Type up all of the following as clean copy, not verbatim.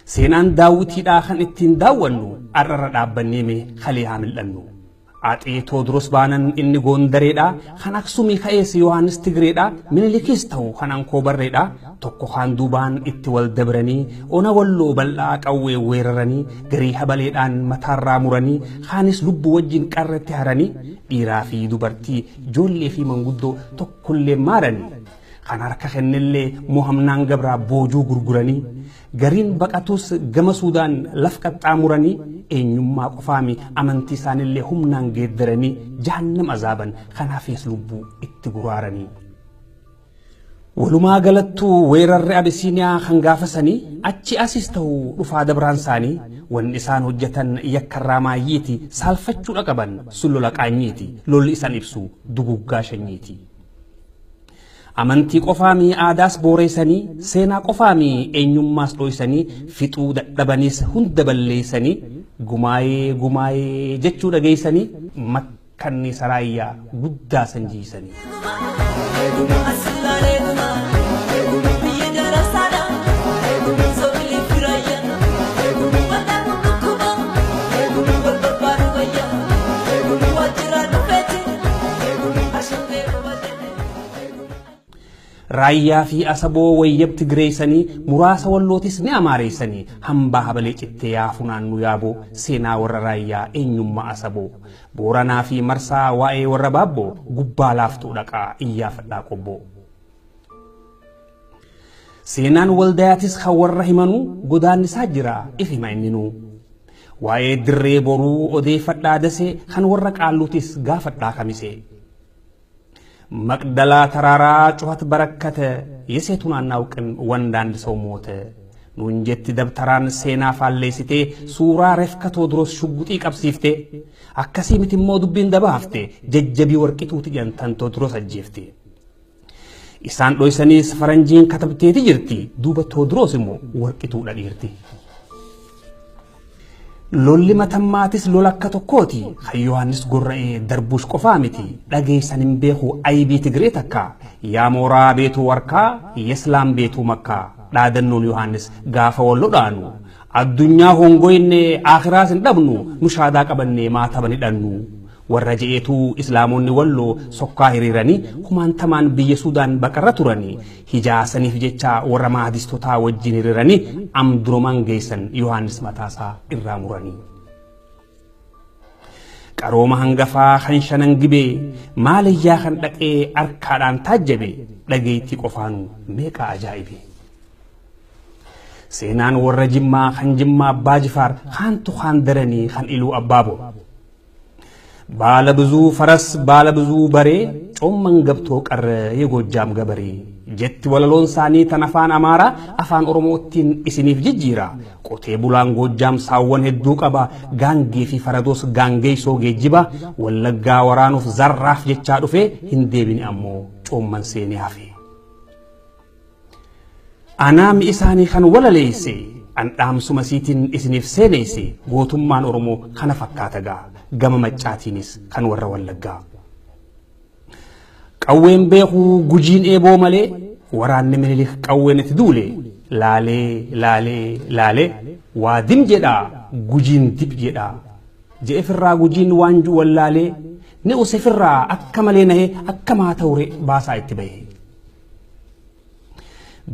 Seenaan daawwitiidhaa kan ittiin daawwannu har'arra dhaabbannee mee kalee haa mil'annu. Axee Toodros baanan inni Goondareedha. Kan Aksumii ka'ees Yohaannis Tigreedha. Minilikis ta'u kan Ankoo Barreedha. Tokko kaan duubaan itti wal dabranii ona Walloo bal'aa qawwee weeraranii garii habaleedhaan mataarraa muranii kaanis lubbuu wajjin qarretti haranii dhiiraa fi dubartii ijoollee fi manguddoo tokkollee maaranii. Kan harka kennellee mohamnaan gabraa boojuu gurguranii gariin baqatus gama Suudaan laf qaxxaamuranii eenyummaa qofaami amantii isaanillee humnaan geeddaranii jahannam azaaban kanaafis lubbuu itti guraaranii. Walumaa galattuu weerarri Abisiiniyaa kan gaafasanii achi asis ta'u dhufaa dabraan isaanii wanni isaan hojjetan yakkarraa maayyiiti saalfachuudha qaban sun lola qaanyiiti lolli isaan ibsu duguggaa shanyiiti. Amantii qofaami aadaas booreessanii seenaa qofaami eenyummaas dhoysanii fixuu dadhabaniis hunda balleessanii gumaayee gumaayee jechuu dhageessanii makkanni saraayyaa guddaa sanjiisanii. Raayyaa fi Asaboo wayyab Tigireessanii muraasa Wallootis ni amaareessanii hambaa habalee cittee yaa funaannu yaaboo seenaa warra raayyaa eenyummaa Asaboo Booranaa fi Marsaa waa'ee warra Baabboo gubbaa laaftuu dhaqaa iyyaafadhaa qobboo. Seenaan waldayaatis kan warra himanuu godaannisaa jira if hima inninuu. Waa'ee dirree boruu odeeffadhaa dasee kan warra qaalluutis gaafadhaa kamisee. መቅደላ ተራራ ጩኸት በረከተ፣ የሴቱን አናውቅም ወንድ አንድ ሰው ሞተ። ኑንጀቲ ደብተራን ሴና ፋሌሲቴ ሱራ refka Toodros shugguxii qabsiifte akkasii miti immoo dubbiin dabaafte jajjabii warqituuti jantan Toodros ajjeefte. Isaan dhoysaniis faranjiin katabteeti jirti duuba Toodros immoo warqituudha dhiirti. Lolli matammaatis lola akka tokkooti kan Yohaannis gorra'ee darbuus qofaa miti dhageessan hin beeku aybii Tigree takka yaa mooraa beetuu warkaa yeslaam beetuu makkaa dhaadannoon Yohaannis gaafa wal lodhaanu addunyaa hongoyne akhiraas hin dhabnu nu shaadaa qabannee maataba ni dhannu warra je'eetu islaamonni Walloo sokkaa hiriiranii kumaantamaan biyya Suudaan baqarra turanii hijaasaniif jecha warra maadistotaa wajjin hiriiranii amduromaan geessan Yohaannis mataasaa irraa muranii. Qarooma hangafaa kan shanan gibee maaliyyaa kan dhaqee harkaadhaan taajjabe dhageettii qofaanu meeqa ajaa'ibe. Seenaan warra Jimmaa kan Jimmaa Abbaa Jifaar kaantu kaan daranii kan Iluu Abbaaboo. ባለ ብዙ ፈረስ ባለ ብዙ በሬ ጮመን ገብቶ ቀረ የጎጃም ገበሬ jetti walaloon isaanii tan afaan Amaaraa afaan Oromootiin isiniif jijjiira. Qotee bulaan Goojjaam saawwan hedduu qaba. Gaangee fi faradoos gaangeessoo geejjiba. Wallaggaa waraanuuf zarraaf jechaa dhufee hin deebine ammoo coomman seenee hafe. Anaami isaanii kan walaleesse an dhaamsuma siitiin isiniif seeneesse gootummaan Oromoo kana fakkaata gaa gama maccaatiinis kan warra Wallaggaa. Qawween beekuu gujiin eeboo malee waraanni Minilik qawween itti duule laalee laalee laalee waa dim jedhaa gujiin dib jedhaa je'e firraa gujiin waanjuu wallaalee ni use firraa akka malee nahee akka maa ta'ure baasaa itti bahe.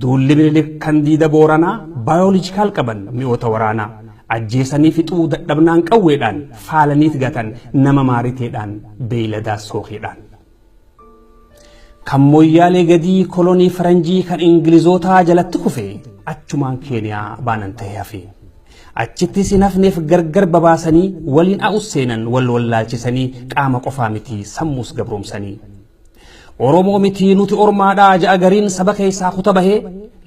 Duulli Minilik kan diida Booranaa baayoloojikaal qaban mi'oota waraanaa ajjeesanii fixuu dadhabnaan qawweedhaan faalaniit gatan nama maariteedhaan beeyladaa sookeedhaan. Kan mooyyaalee gadii kolonii faranjii kan Ingilizootaa jalatti kufe achumaan Keeniyaa baanan ta'ee hafe. Achittis hin hafneef gargar babaasanii waliin a'us seenan wal wallaalchisanii qaama qofaa miti sammuus gabroomsanii. Oromoo miti nuti ormaadhaa ja'a gariin saba keessaa kuta bahee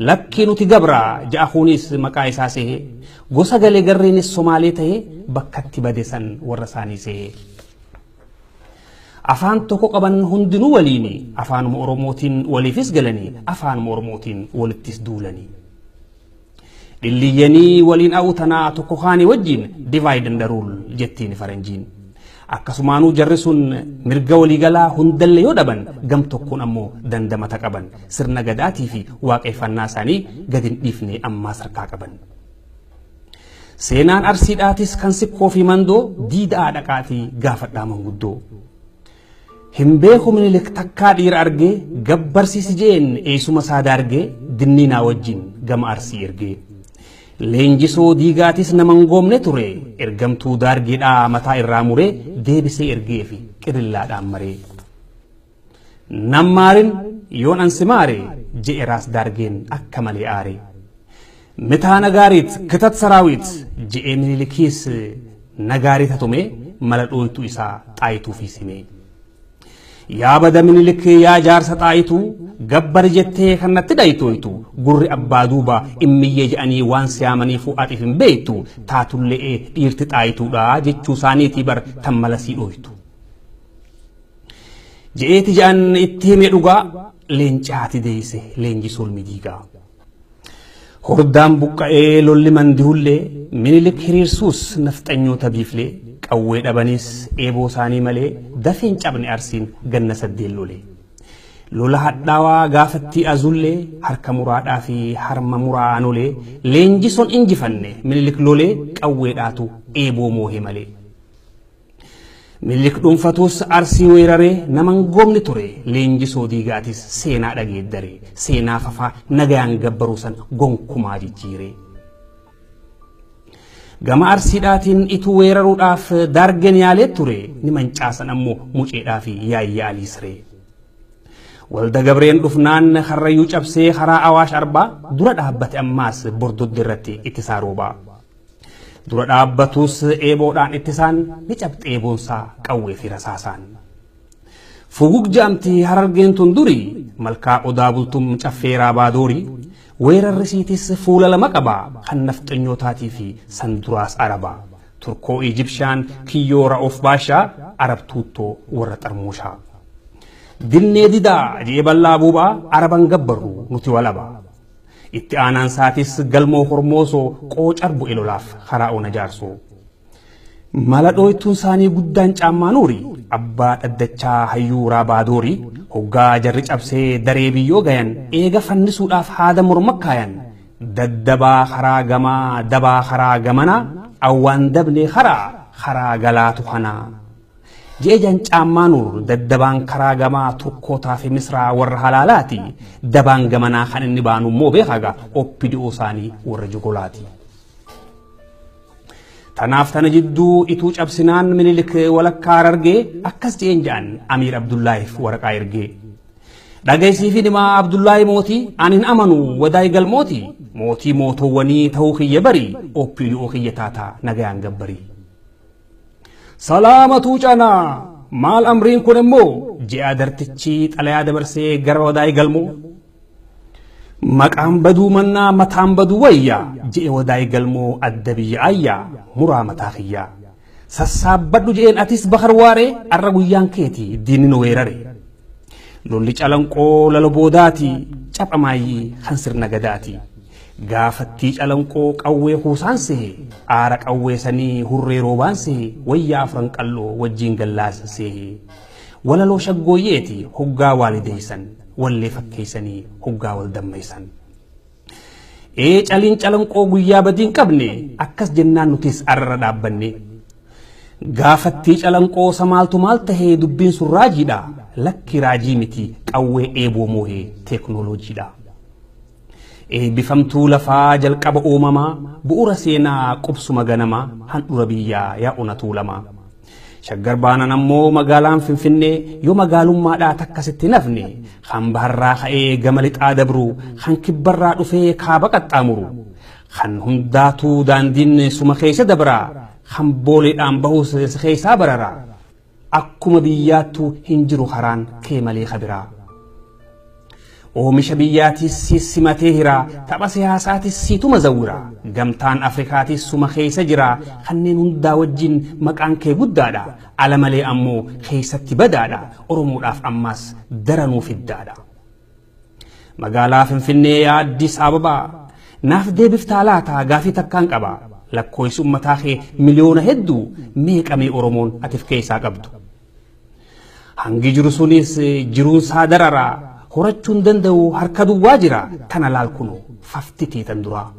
lakkii nuti gabraa ja'a kunis maqaa isaa sehee gosa galee garreenis Somaalee ta'ee bakkatti bade san warra isaanii sehee. Afaan tokko qaban hundinuu waliini afaanuma Oromootiin waliifis galanii afaanuma Oromootiin walittis duulanii. Dhilliyyanii waliin a'u tanaa tokko kaanii wajjin divide and rule jettiin faranjiin. Akkasumaanuu jarri sun mirga waliigalaa hundallee yoo dhaban gam tokkoon ammoo dandamata qaban sirna gadaatii fi waaqeffannaa isaanii gadi hin dhiifne ammaas harkaa qaban. Seenaan Arsiidhaatis kan Sikkoo fi Mandoo diidaa dhaqaatii gaafadhaa manguddoo. Hin beeku Minilik takkaa dhiira argee gabbarsiisi jeen eessuma isaa daargee dinniinaa wajjin gama Arsii ergee. Leenjisoo Diigaatis nama hin goomne ture ergamtuu daargeedhaa mataa irraa muree deebisee ergee fi qirillaadhaan maree. Nammaarin yoon ansi maare je'e raas daargeen akka malee aare. Mitaa nagaariit kitat saraawit je'ee Minilikiis nagaarii tatumee mala dhooytuu isaa Xaayituu fi simee. Yaa bada Minilik yaa jaarsa Xaayituu gabbari jettee kan natti dhayitooytu gurri abbaa duuba immiyyee je'anii waan siyaamaniifuu atiif hin beektu taatullee dhiirti Xaayituudha jechuu isaaniitii bar tan mala sii dhooytu. Je'eeti je'an itti hime dhugaa leencaati deeyse leenjisoo ilmi Diigaa. Hordaan buqqa'ee lolli mandihullee Minilik hiriirsuus nafxanyoota biiflee qawwee dhabanis eeboo isaanii malee dafeen cabne Arsiin ganna 8 lolee. Lola hadhaawaa gaafattii azullee harka muraadhaa fi harma muraa nolee leenjisoon injifanne Minilik lolee qawweedhaatu eeboo moohe malee. Minilik dhuunfatuus Arsii weeraree nama hin goomne ture Leenjisoo Diigaatis seenaa dhageeddare seenaa fafaa nagayaan gabbaruu san gonkumaa jijjiire. Gama Arsiidhaatiin ituu weeraruudhaaf Daargen yaalee ture ni mancaasan ammoo Muceedhaa fi Yaayyaa Alii Siree. Walda Gabreen dhufnaan Karrayyuu cabsee karaa Awaash Arbaa dura dhaabbate ammaas Bordodde irratti ittisaa roobaa. Dura dhaabbatus eeboodhaan ittisaan ni cabxe eeboonsaa qawwee fi rasaasaan. Fugug ja'amti Harargeen tun duri malkaa Odaa Bultum caffee Raabaa Doori weerarri isiitis fuula lama qaba kan nafxanyootaatii fi san duraas Araba. Turkoo Ijibshaan kiyyoo Ra'oof Baashaa Arab tuuttoo warra xarmuushaa. Dinnee didaa je'ee bal'aa buubaa Araban gabbarru nuti walaba. Itti aanaan isaatis Galmoo Hormoosoo qoocar bu'e lolaaf karaa ona Jaarsoo. Mala dhooytuun isaanii guddaan Caammaa Nuuri abbaa dhaddachaa hayyuu Raabaa Doori hoggaa jarri cabsee daree biyyoo gayan eega fannisuudhaaf haada morma kaayan daddabaa karaa gamaa dabaa karaa gamanaa awwaan dabnee karaa karaa galaatu kanaa. Je'e jan Caammaa Nuur daddabaan karaa gamaa Turkootaa fi Misraa warra halaalaati. Dabaan gamanaa kan inni baanu immoo beekaa OPDO isaanii warra jogolaati. Tanaaf tana jidduu ituu cabsinaan Minilik walakkaa Harargee akkas je'een ja'an Amiir Abdullaahiif waraqaa ergee. Dhagaysiifi dhimaa Abdullaahi mootii ani hin amanu wadaay galmooti mootii mootowwanii ta'uu kiyya bari OPDO kiyya taataa nagayaan gabbarii. Salaamatuu canaa maal amriin kun immoo ji'a dartichi xalayaa dabarsee gara Wadaay Galmoo. Maqaan baduu mannaa mataan baduu wayya je'e Wadaay Galmoo adda biyya ayyaa muraa mataa kiyyaa. Sassaabbadhu je'een atis Bakar Waaree arra guyyaan keeti diinni nu weerare. Lolli Calanqoo lala boodaati capha maayyii kan sirna gadaati. Gaafattii Calanqoo qawwee kuusaan sehe aara qawwee sanii hurree roobaan sehe wayyaa afran qalloo wajjiin gallaasan sehe. Walaloo shaggooyyeeti hoggaa waalideeysan wallee fakkeeysanii hoggaa wal dammaysan. Ee caliin Calanqoo guyyaa badiin qabne akkas jennaan nutis arra dhaabbanne. Gaafattii Calanqoo samaaltu maal tahee dubbiin sun raajiidha lakki raajii miti qawwee eeboo moohee teeknooloojiidha. Eebbifamtuu lafaa jalqaba uumamaa bu'ura seenaa qubsuma ganamaa handhura biyyaa yaa ona Tuulamaa. Shaggar baanan ammoo magaalaan Finfinnee yoo magaalummaadhaa takka sitti nafne kan baharraa ka'ee gama lixaa dabru kan kibbarraa dhufee kaaba qaxxaamuru kan hundaatuu daandiin suma keessa dabra kan booleedhaan bahus si keessaa barara akkuma biyyaattuu hin jiru karaan kee malee kabiraa. Oomisha biyyaatis si simatee hira tapha siyaasaatis siituma zawwira gamtaan Afrikaatis suma keessa jira kanneen hundaa wajjin maqaan kee guddaadha ala malee ammoo keessatti badaadha Oromoodhaaf ammaas daranuu fiddaadha. Magaalaa Finfinnee yaa Addis Ababaa naaf deebiftaa laata gaafii takkaan qaba lakkoofsi ummataa kee miliyoona hedduu meeqamee Oromoon atif keessaa qabdu. Hangi jiru sunis jiruunsaa darara horachuun danda'u harka duwwaa jira tana laal kunoo fafti teetan duraa.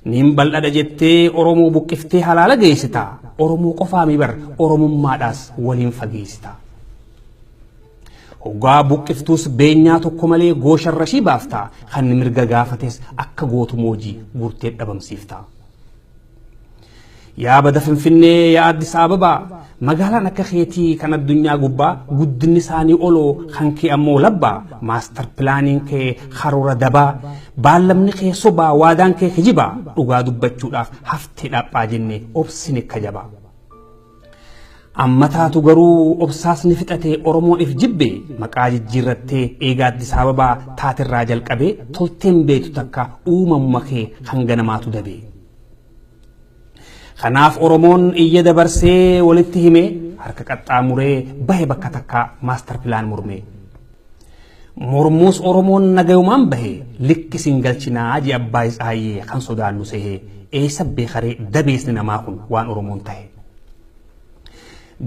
Niin bal'adha jettee Oromoo buqqiftee halaala geessita. Oromoo qofaami bar Oromummaadhaas waliin fageessita. Hoggaa buqqiftuus beenyaa tokko malee goosharra shii baafta. Kan mirga gaafates akka gootu moojii guurtee dhabamsiifta. Yaa bada Finfinnee yaa Addis Ababaa magaalaan akka keetii kan addunyaa gubbaa guddinni isaanii oloo kan kee ammoo labbaa maastar pilaaniin kee karoora dabaa baallamni kee sobaa waadaan kee kijibaa dhugaa dubbachuudhaaf haftee dhaphaa jennee obsine kajabaa. Amma taatu garuu obsaas ni fixatee Oromoon if jibbe maqaa jijjiirrattee eega Addis Ababaa taatirraa jalqabee tolteen beektu takka uumamuma kee hanga namaatu dabee. Kanaaf Oromoon iyya dabarsee walitti himee harka qaxxaamuree bahe bakka takkaa maastar pilaan mormee. Mormuus Oromoon nagayumaan bahe likki sin galchinaa jee abbaa Isaayyee kan sodaannu sehee eessa beekaree dabeesni namaa kun waan Oromoon tahe.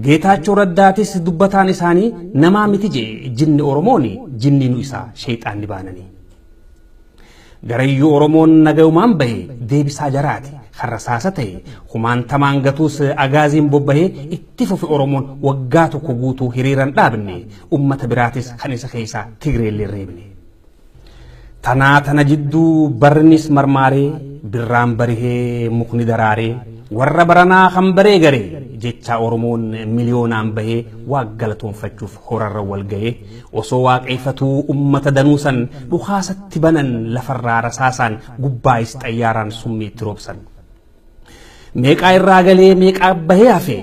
Geetaachoo Raddaatis dubbataan isaanii namaa miti jee jinni Oromooni jinni nu isaa sheexaanni baananii. Garayyuu Oromoon nagayumaan bahe deebisaa jaraati kan rasaasa ta'e kumaantamaan gatuus agaaziin bobbahee itti fufe Oromoon waggaa tokko guutuu hiriiran dhaabne ummata biraatis kan isa keessaa Tigreellee reebne. Tanaa tana jidduu barnis marmaaree birraan barihee mukni daraaree warra baranaa kan baree garee jecha Oromoon miliyoonaan bahee waa galatoonfachuuf horarra wal gahee osoo waaqeeffatuu ummata danuusan dhukaasatti banan lafarraa rasaasaan gubbaayis xayyaaraan summii itti roobsan. Meeqaa irraa galee meeqaa bahee hafe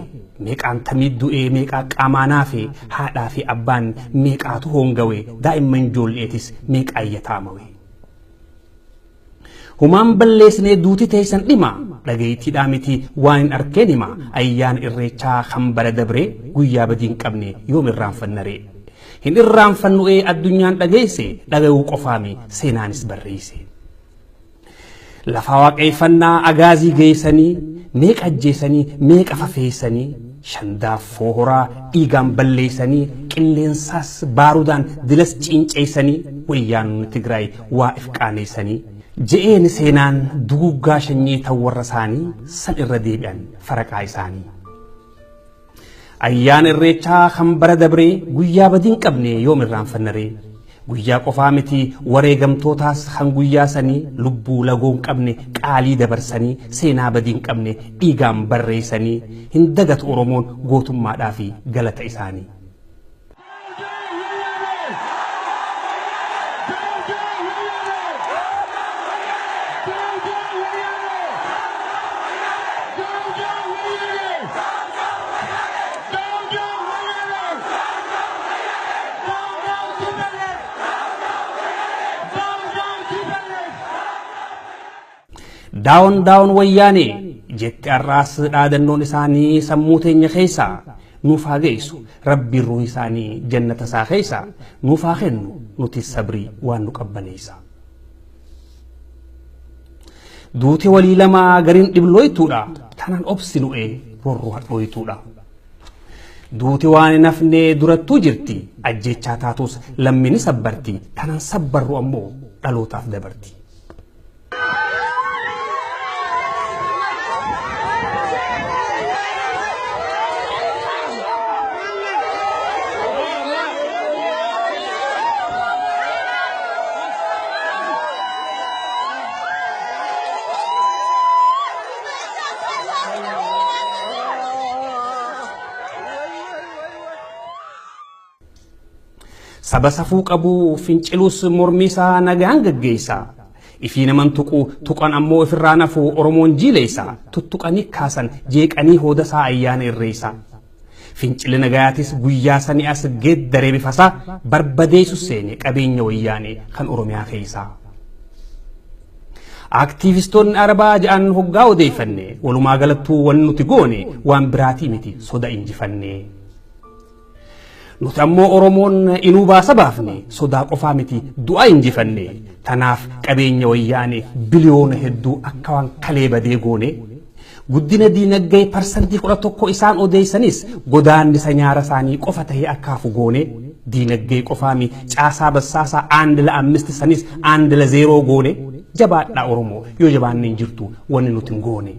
meeqaan tamii du'ee meeqaa qaamaan hafe haadhaa fi abbaan meeqaatu hoongawe daa'imman ijoolleetis meeqaa iyyataamawe. Humaan balleessinee duuti teessan dhima dhageettiidhaa miti waan hin arkeen hima ayyaana irreechaa kan bara dabree guyyaa badii hin qabne yoom irraanfannaree. Hin irraanfannu'ee addunyaan dhageesse dhagayuu qofaami seenaanis barreesse. Lafa waaqeeffannaa agaazii geessanii meeqa ajjeesanii meeqa fafeessanii shandaaffoo horaa dhiigaan balleessanii qilleensaas baarudaan dilas ciinceessanii wayyaanonni Tigraay waa if qaaneessanii je'een seenaan duguggaa shanyii tan warra isaanii san irra deebi'an faraqaa isaanii. Ayyaana irreechaa kan bara dabree guyyaa badii hin qabne yoom irraanfannaree guyyaa qofaa miti wareegamtootaas kan guyyaa sanii lubbuu lagoo hin qabne qaalii dabarsanii seenaa badii hin qabne dhiigaan barreessanii hin dagatu Oromoon gootummaadhaa fi galata isaanii. Daawon daawon wayyaane jette har'aas dhaadannoon isaanii sammuu teenya keessaa nuuf haa geessu rabbiin ruuhi isaanii jannata isaa keessaa nuuf haa kennu nuti sabrii waan nu qabbaneessa. Duuti walii lamaa gariin dhiblooytuudha tanaan obsinu'ee rorroo hadhooytuudha. Duuti waan hin hafne durattuu jirti ajjechaa taatus lammini sabbarti tanaan sabbarru ammoo dhalootaaf dabarti. Saba safuu qabu finciluus mormii isaa nagaan gaggeessa. Ifii naman tuqu tuqan ammoo ofirraa nafu Oromoon jiileessa. Tuttuqanii kaasan jeeqanii hooda isaa ayyaana irreessa. Fincilli nagayaatis guyyaa sanii as geeddaree bifasaa barbadeessu seene qabeenya wayyaane kan Oromiyaa keessaa. Aktiivistoonni Arabaa ja'an hoggaa odeeffanne walumaa galattuu wanni nuti goone waan biraatii miti soda injifanne. Nuti ammoo Oromoon inuu baasa baafne sodaa qofaa miti du'a injifanne tanaaf qabeenya wayyaane biliyoona hedduu akka waan kalee badee goone guddina diinagdee 11% isaan odeessanis godaannisa nyaara isaanii qofa tahee akka hafu goone diinagdee qofaami caasaa bassaasaa 1 ለ 5 sanis 1 ለ 0 goone Jabaadhaa Oromoo, yoo jabaanne hin jirtu wanni nuti hin goone.